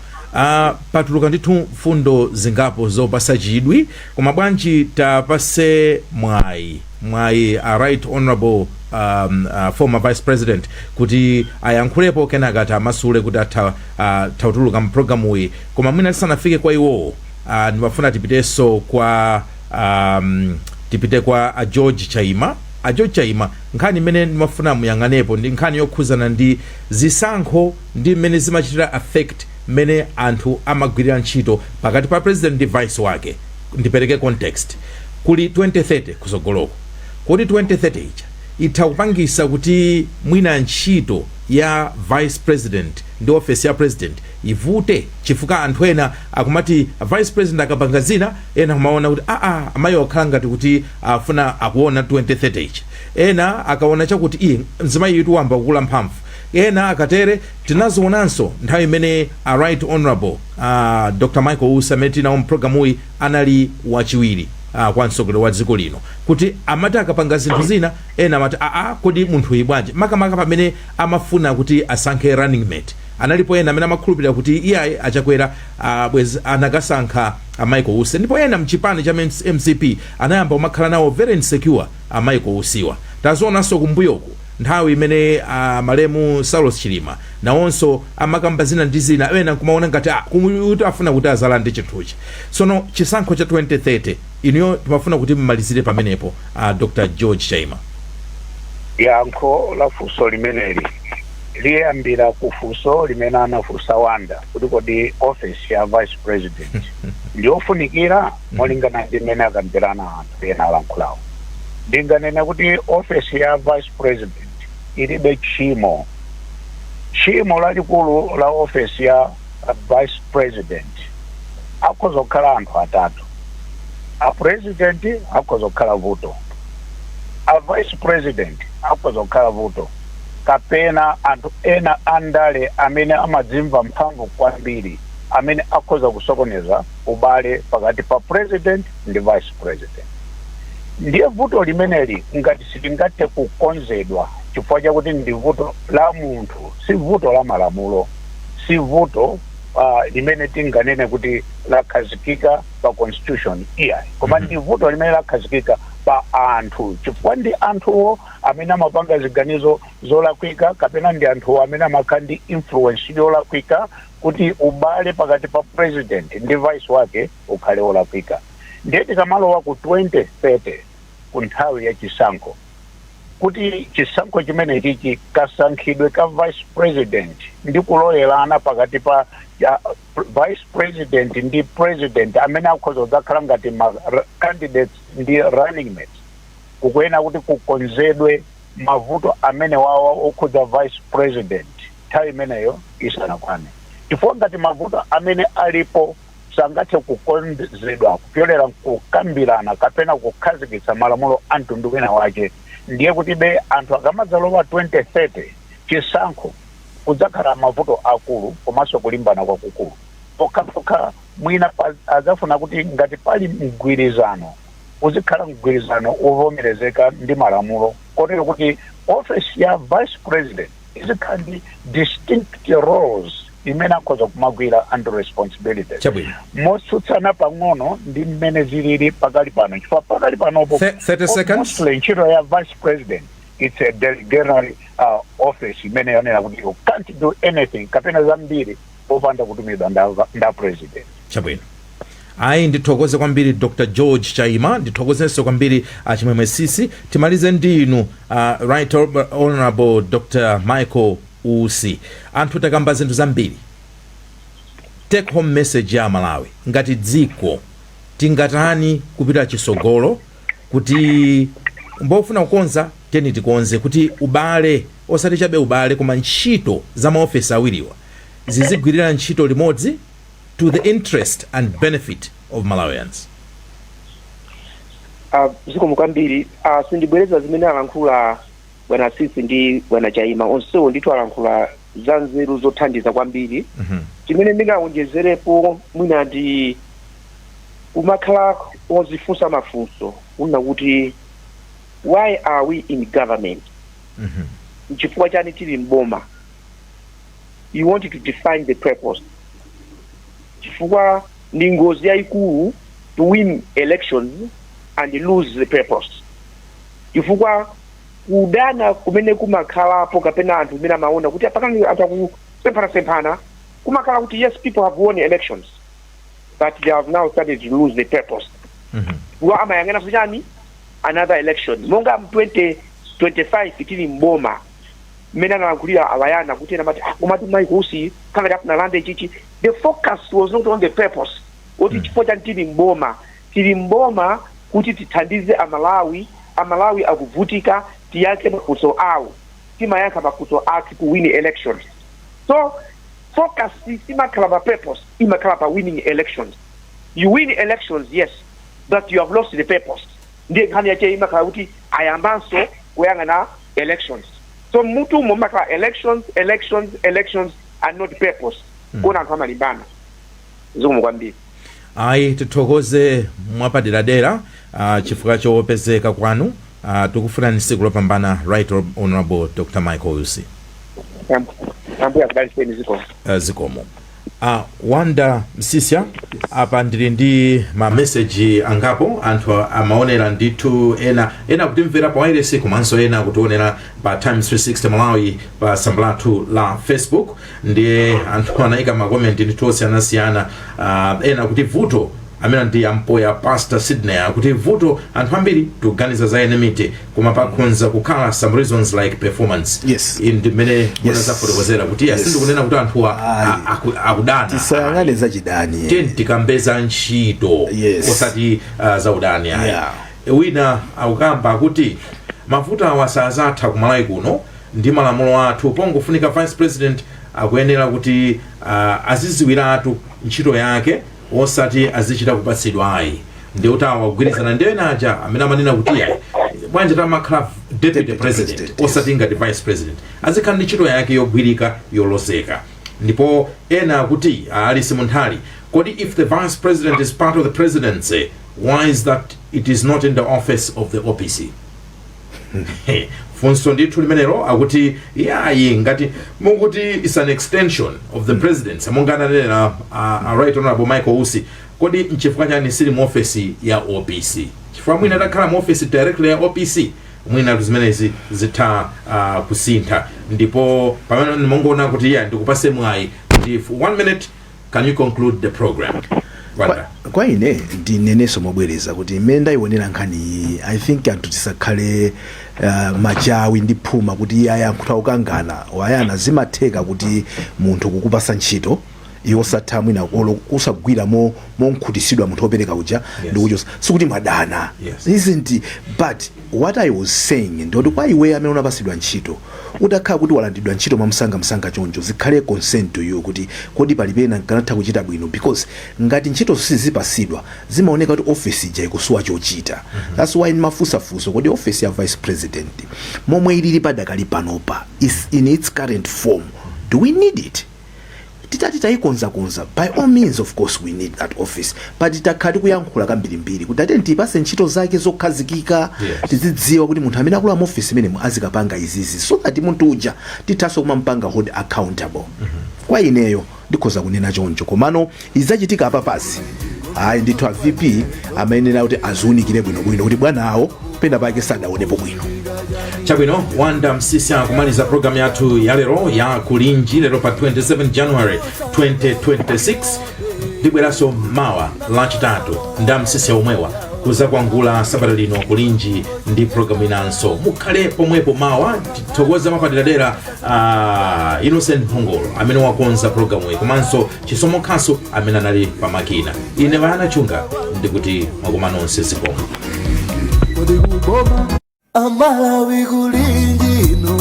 Patuluka ndithu mfundo zingapo zopasa chidwi, koma bwanji tapase mwayi a Right Honorable former Vice President kuti ayankhulepo, kenaka tamasule kuti atha kutuluka mpulogalamuyi. Koma mwina tisanafike kwa iwowo, ndimafuna tipitenso kwa tipite kwa a George Chaima. A George Chaima, nkhani imene ndimafuna muyang'anepo ndi nkhani yokhuzana ndi zisankho ndi mmene zimachitira affect mmene anthu amagwirira ntchito pakati pa president ndi vice wake. Ndipereke context: kuli 2030 kusogoloko. Kodi 2030 ija itha kupangisa kuti mwina ntchito ya vice president ndi office ya president ivute, chifukwa anthu ena akumati vice president akapanga zina, ena kumaona kuti aa, amayi okhala ngati kuti afuna akuona 2030 ichi, ena akaona chakuti iye mzimayi itu wamba kukula mphamvu, ena akatere. Tinazionanso nthawi imene a Right Honorable Dr Michael Usi, amene tinawo mpulogalamuyi, anali wachiwiri kwa mtsogoleri wa dziko lino, kuti amati akapanga zinthu zina ena amati, "Aa, kodi munthu uyu bwanji?" Makamaka pamene amafuna kuti asankhe running mate, analipo ena amene amakhulupirira kuti iyayi, Achakwera bwezi anakasankha a Michael Usi, ndipo ena mchipani cha MCP anayamba kumakhala nawo very insecure a Michael Usiwa. Tazionanso kumbuyoku nthawi imene malemu Saulos Chilima nawonso amakamba zina ndi zina, ena nkumaona ngati kuti afuna kuti azalande chinthuchi. Tsono chisankho cha 2030, inuyo timafuna kuti mmalizire pamenepo, Dr George Chaima. Yankho la funso limeneli Liyambira kufunso limene anafunsa Wanda kuti kodi office ya vice president ndiyofunikira molingana ndi mmene akambirana anthu ena alankhulawo. Ndinganena kuti office ya vice president ilibe tchimo. Tchimo lalikulu la office ya vice president akhoza kukhala anthu atatu: a president akhoza kukhala vuto, a vice president akhoza kukhala vuto, kapena anthu ena andale amene amadzimva mphamvu kwambiri amene akhoza kusokoneza ubale pakati pa president ndi vice president. Ndiye vuto limeneli ngati silingathe kukonzedwa, chifukwa chakuti ndi vuto la munthu, si vuto la malamulo, si vuto limene tinganene kuti lakhazikika pa constitution, iyayi, koma ndi vuto limene lakhazikika pa anthu, chifukwa ndi anthuwo amene amapanga ziganizo zolakwika kapena ndi anthuwo amene amakhala ndi influence yolakwika kuti ubale pakati pa president ndi vice wake ukhale wolakwika. Ndiye tikamalowa ku 2030, ku nthawi ya chisankho, kuti chisankho chimene chichi kasankhidwe ka vice president ndi kuloyerana pakati pa ya, vice president ndi president amene akhoza kudzakhala ngati ma candidates ndi running mates, kukuyenera kuti kukonzedwe mavuto amene wawa okhudza vice president nthawi imeneyo isanakwane, chifukwa ngati mavuto amene alipo sangathe kukonzedwa kupyolera kukambirana kapena kukhazikitsa malamulo a mtundu wina wake, ndiye kuti be anthu akamadzalowa 2030 chisankho kudzakhala mavuto akulu komanso kulimbana kwakukulu. Pokhapokha mwina adzafuna kuti ngati pali mgwirizano, uzikhala mgwirizano wovomerezeka ndi malamulo, kotero kuti office ya vice president izikhala ndi distinct roles imene akhoza kumagwira and responsibilities motsutsana pang'ono ndi mmene zilili pakali pano, chifukwa pakali panopo 30 seconds. mostly ntchito ya vice president, it's a delegatory office imene yonena kuti you can't do anything kapena zambiri popanda kutumidwa nda president. Chabwino. Ayi, ndithokoze kwambiri Dr George Chaima, ndithokozenso kwambiri Achimwemwe Sisi. Timalize ndi inu, Right Honorable Dr Michael Usi. Anthu takamba zinthu zambiri. Take home message ya Malawi ngati dziko, tingatani kupita chisogolo kuti mbofuna kukonza teni tikonze kuti ubale, osati chabe ubale, koma ntchito za maofesi awiriwa zizigwirira ntchito limodzi to the interest and benefit of Malawians? Zikomo kwambiri. Sindibwereza zimene alankhula bwana Sisi ndi bwana Chaima. Onsewo ndithu alankhula za nzeru zothandiza kwambiri. Chimene ndingawonjezerepo mwina ndi kumakhala ozifunsa mafunso kunena kuti, why are we in government? Nchifukwa chani tili mboma? You want to define the purpose, chifukwa ndi ngozi yayikulu to win elections and lose the purpose, chifukwa kudana kumene kumakhalapo kapena anthu kumene amaona kuti apakani anthu akusemphanasemphana, kumakhala kuti yes, people have won elections, but they have now started to lose the purpose. Wa amayang'ana chani? Another election. Monga mu 2025 tili mboma, mmene analankhulira awayana kuti ena mati, ah, komati Michael Usi kangati afuna lande chichi. The focus was not on the purpose oti chifukwa chani tili mboma. Tili mboma kuti tithandize Amalawi. Amalawi akuvutika, tiyankhe mafunso awo. Timayankha mafunso athu ku win elections. So focus simakhala pa purpose, imakhala pa winning elections. You win elections, yes, but you have lost the purpose. Ndiye nkhani yache imakhala kuti ayambanso kuyang'ana elections. So mutu mumakhala elections, elections, elections and not purpose. Kuona anthu amalimbana. Zikomo kwambiri. Ayi, tithokoze mwapaderadera chifukwa chopezeka kwanu. Tikufunani tsiku lopambana, Right Honorable Dr Michael Usi. Ambuye akudalitseni. Zikomo. Zikomo. Wanda Msisya, apa ndili ndi mameseji angapo. Anthu amaonera ndithu, ena ena kutimvera pa wireless komanso ena kutionera pa Times 360 Malawi pa tsamba lathu la Facebook. Ndiye anthu anayika makomenti ndithu osiyanasiyana. Ena kuti vuto Amene ndi ampoya Pastor Sydney akuti vuto anthu ambiri tikuganiza za enmity, koma pakhonza kukhala some reasons like performance. Ndi mmene munazafotokozera kuti sindikunena kuti anthuwa akudana. Tisayang'ane zachidani. Tiye tikambeza ntchito, osati za udani ayi. Wina akukamba akuti mavuto awa sazatha kumalawi kuno ndi malamulo athu. Pongofunika vice president akuyenera kuti aziziwiratu ntchito yake, osati azichita kupatsidwa ayi. Ndi kuti awa kugwirizana ndi ena aja amene amanena kuti ayi, bwanji tamakhala deputy president, osati ngati vice president, azikhala ndi ntchito yake yogwirika, yolozeka. Ndipo ena akuti, Alice Munthali, kodi if the vice president is part of the presidency, why is that it is not in the office of the OPC? Funso ndithu limenelo. Akuti yayi, ngati mukuti is an extension of the presidency, monga ananena Right Honorable Michael Usi, kodi nchifukwa chani sili mu ofesi ya OPC? Chifukwa mwina atakhala mu ofesi directly ya OPC, mwina zimenezi zitha kusintha. Ndipo pamene mongoona kuti ya ndikupase mwayi kuti for one minute, can you conclude the program, Wanda? Kwa ine ndinenenso mobwereza kuti mmene ndayionera nkhani iyi, I think anthu tisakhale machawi ndi phuma kuti iye ayankhuta kukangana wayana. Zimatheka kuti munthu kukupasa ntchito, iwe osatha mwina olo usagwira monkhutisidwa munthu wopereka uja ndikuchosa, sikuti mwadana. Isn't, but what I was saying ndoti kwa iwe amene unapasidwa ntchito, utakhala kuti walandidwa ntchito mwamsangamsanga choncho, zikhale concern to you kuti kodi palipena nkanatha kuchita bwino? Because ngati ntchito sizipasidwa, zimaoneka kuti office ija ikusowa chochita. That's why ndimafunsafunso, kodi office ya vice president momwe ilili padakali panopa, is in its current form, do we need it? Titati tayikonzakonza, by all means, of course we need that office, but takhala tikuyankhula kambirimbiri kuti ate tiyipase ntchito zake zokhazikika, tizidziwa kuti munthu amene akula mu office imenemo azikapanga izizi, so that munthu uja tithanso kumampanga hold accountable. Kwa ineyo ndikhoza kunena choncho, komano izachitika apa pasi, ayi ndithu, a VP amayenera kuti aziunikire bwinobwino kuti bwana awo pena pake sadaonepo bwino. Chabwino, Wanda Msisi akumaliza programu yathu ya lero ya Kulinji, lero pa 27 January 2026. Ndibweranso mawa Lachitatu nda Msisi omwewa kuzakwangula sabata lino Kulinji ndi programu inanso. Mukhale pomwepo mawa. Tithokoza mapaderadera Innocent Mphongolo amene wakonza programu iyi, komanso Chisomo Khaso amene anali pamakina. Ine Vayana Chunga ndikuti mwakoma nonse, zikomo. Kodi kuboma Amalawi kulinji ino,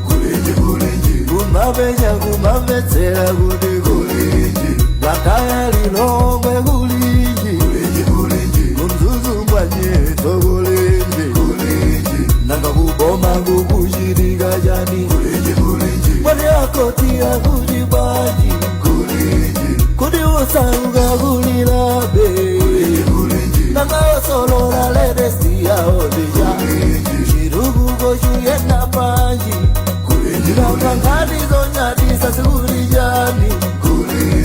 kulinji kulinji, kumapenya kumamvetsera kuti kulinji, Blantyre, Lilongwe kulinji, kulinji kulinji, kuMzuzu mbwanyeto kulinji, kulinji, nanga kuboma kukuchitika chani? Kulinji kulinji, mwati akoti akuti bwanji? Kulinji, kuti usauka kulilabe? Kulinji kulinji, nanga osolola latest yawo ndija chirukuko chuyenda panji? Nanga nkhani zonyadisa zikuli chani?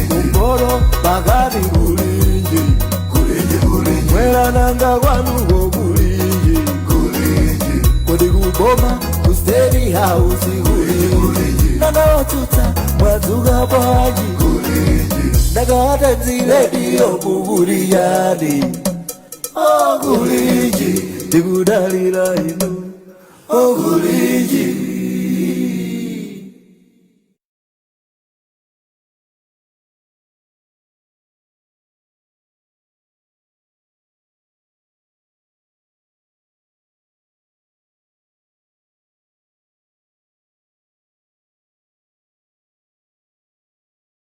Kumporo pakati kulinji, mwera nanga kwanuko kulinji? Kodi kuboma ku State House kulinji? Nanga otsutsa mwadzuka bwanji? Ndakata mzilediyo kukuli chani? Okulinji, tikudalira inu, okulinji.